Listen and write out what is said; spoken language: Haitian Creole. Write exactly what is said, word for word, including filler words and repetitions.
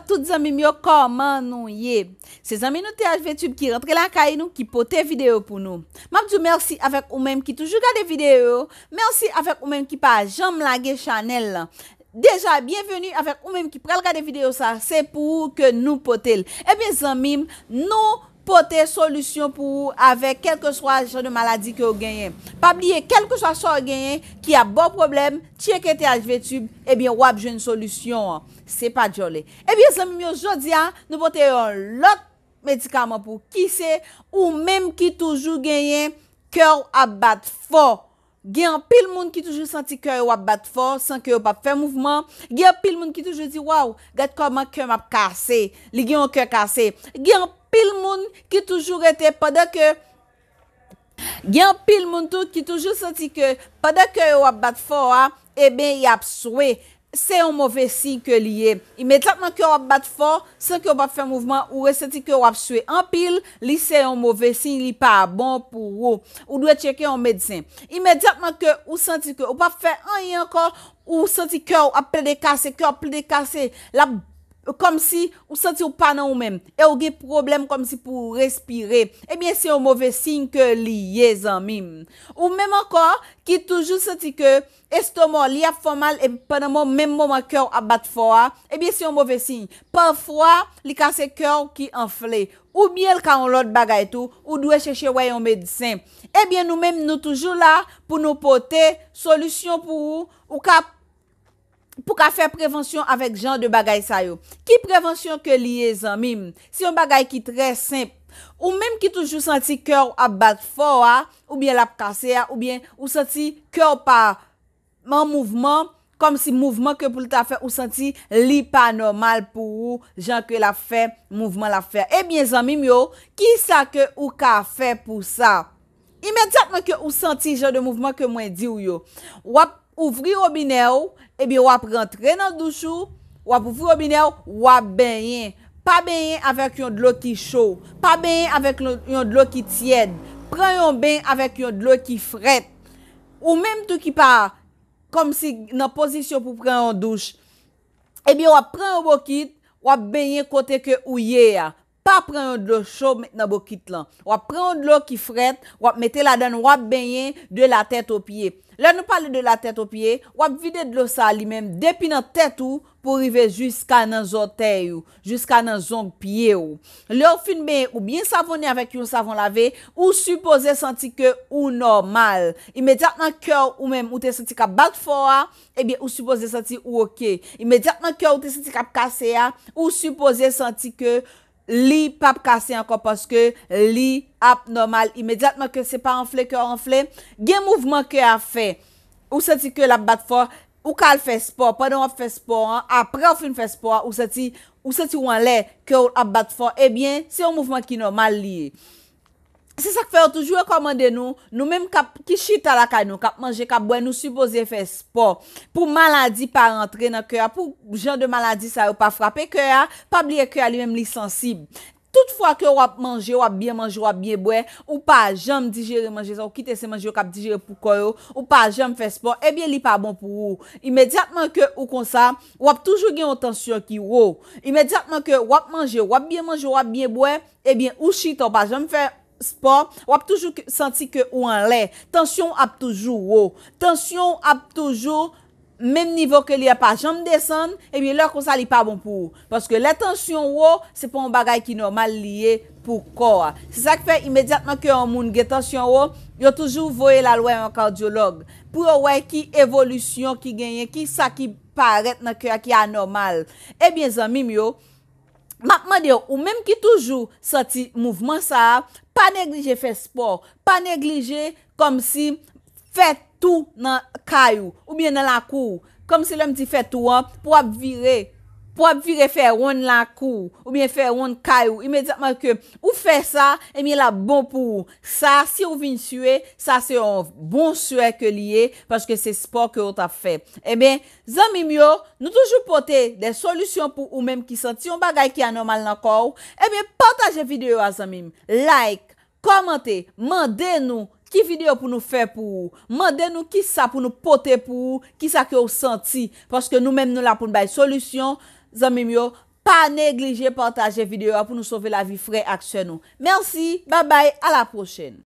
Tout zanmi m yo, kòman nou ye? Se zanmi nou T H V Tube ki rantre lakay nou, ki pote videyo pou nou. M ap di w mèsi avèk ou menm ki toujou gade videyo yo. Mèsi avèk ou menm ki pa janm lage chanèl lan. Deja, byenveni avèk ou menm ki pral gade videyo sa, se pou ou ke nou pote l. Ebyen, zanmi m, nou pote solisyon pou ou avèk kèlkeswa jan de maladi ke w genyen. Pa bliye, kèlkeswa sa w genyen ki ap ba w pwoblèm, tcheke T H V Tube, ebyen, w ap jwenn solisyon an. Se pa djòle. Ebyen, zanmi m yo, jodi a, nou pote yon lòt medikaman pou ou ki se ou menm ki toujou genyen kè w ap bat fò. Gen anpil moun ki toujou santi kè yo ap bat fò san ke yo p ap fè mouvman. Gen anpil moun ki toujou di, "Waw, gad kòman kè m ap kase." Li gen yon kè kase. Gen anpil moun ki toujou rete pandan ke, gen anpil moun tou ki toujou santi ke pandan kè yo ap bat fò a, eben, y ap swe. Se yon move siy ke li ye. Imedyatman ke w ap bat fò, san ke w p ap fè mouvman, ou resanti ke w ap swe anpil, li se yon move siy, li pa bon pou ou. Ou dwe tcheke yon medsen. Imedyatman ke ou santi ke ou p ap fè anyen ankò, ou santi kè w ap plede kase, kè w ap plede kase, l ap kòmsi ou santi w pa nan ou menm, e ou gen pwoblèm kòmsi pou w respire, ebyen, se yon move siy ke li ye, zanmi m. Ou menm ankò ki toujou santi ke estoma w li ap fè w mal, epi pandan mo-, menm moman kè w ap bat fò a, ebyen, se yon move siy. Pafwa, li ka se kè w ki anfle. Oubyen l ka yon lòt bagay tou, ou dwe chèche wè yon medsen. Ebyen, nou menm, nou toujou la pou nou pote solisyon pou ou, ou ka, pou ka fè prevansyon avèk jan de bagay sa yo. Ki prevansyon ke li ye, zanmi m? Se yon bagay ki trè senp. Ou menm ki toujou santi kè w ap bat fò a, oubyen l ap kase a, oubyen ou santi kè w pa an mouvman, kòmsi mouvman ke pou l ta fè, ou santi li pa nòmal pou ou, jan ke l ap fè mouvman l ap fè. Ebyen, zanmi m yo, kisa ke ou ka fè pou sa? Imedyatman ke ou santi jan de mouvman ke mwen di w yo, w ap ouvri wobinè w, ebyen, w ap rantre nan douch ou, w ap ouvri wobinè w, w ap benyen. Pa benyen avèk yon dlo ki cho. Pa benyen avèk lo-, yon dlo ki tyèd. Pran yon ben avèk yon dlo ki frèt. Ou menm tou ki pa kòmsi nan pozisyon pou pran yon douch, ebyen, w ap pran yon bokit, w ap benyen kote ke ou ye a. Pa pran yon dlo cho met nan bokit lan. W ap pran yon dlo ki frèt, w ap mete ladan l, w ap benyen de la tèt o pye. Lè nou pale de la tèt o pye, w ap vide dlo sa a li menm depi nan tèt ou pou rive jiska nan zòtèy ou, jiska nan zong pye w. Lè w fin benyen ou byen savonnen avèk yon savon lave, ou sipoze santi ke ou nòmal. Imedyatman kè w ou menm ou te santi k ap bat fò a, ebyen, ou sipoze santi ou oke. Imedyatman kè w ou te santi k ap kase a, ou sipoze santi ke li p ap kase ankò paske li ap nòmal. Imedyatman ke se pa anfle kè w anfle, gen mouvman kè a fè. Ou santi ke l ap bat fò, ou ka al fè spò. Pandan w ap fè spò an, apre w fin fè spò a, ou santi, ou santi w anlè, kè w ap bat fò, ebyen, se yon mouvman ki nòmal li ye. Se sa k fè yo toujou rekòmande nou, nou menm k ap, ki chita lakay nou, k ap manje, k ap bwè, nou sipoze fè spò. Pou maladi pa rantre nan kè a, pou jan de maladi sa yo pa frape kè a, pa bliye kè a li menm li sansib. Tout fwa ke w ap manje, w ap byen manje, w ap byen bwè, ou pa janm dijere manje sa, ou kite se manje yo k ap dijere pou kò yo, ou pa janm fè spò, ebyen, li pa bon pou ou. Imedyatman ke ou konsa, w ap toujou gen yon tansyon ki wo. Imedyatman ke w ap manje, w ap byen manje, w ap byen bwè, ebyen, ou chita, w pa janm fè spò, w ap toujou k-, santi ke ou anlè. Tansyon w ap toujou wo. Tansyon w ap toujou menm nivo ke li a, pa janm desann, ebyen, lè konsa, li pa bon pou ou. Paske lè tansyon wo, se pa yon bagay ki nòmal li ye pou kò a. Se sa k fè, imedyatman ke yon moun gen tansyon wo, yo toujou voye l al wè yon kadyològ pou yo wè ki evolisyon ki genyen, ki sa ki parèt nan kè a ki anòmal. Ebyen, zanmi m yo, m ap mande w, ou menm ki toujou santi mouvman sa a, pa neglije fè spò, pa neglije kòmsi fè tou nan kay ou, oubyen nan lakou w. Kòmsi lè m di fè tou an, pou w ap vire, pou w ap vire fè wonn lakou w, oubyen fè wonn kay ou. Imedyatman ke ou fè sa, ebyen, l ap bon pou ou. Sa, si w vin swe, sa se yon bon swe ke li ye, paske se spò ke w t ap fè. Ebyen, zanmi m yo, nou toujou pote de solisyon pou ou menm ki santi yon bagay ki anòmal nan kò w. Ebyen, pataje videyo a, zanmi m. Like, kòmante, mande nou ki videyo pou nou fè pou ou. Mande nou kisa pou nou pote pou ou, kisa ke w santi. Paske nou menm nou la pou n bay solisyon, zanmi m yo, Pa neglije pataje videyo a pou nou sove lavi frè ak sè nou. Mèsi, babay, a la pwochèn.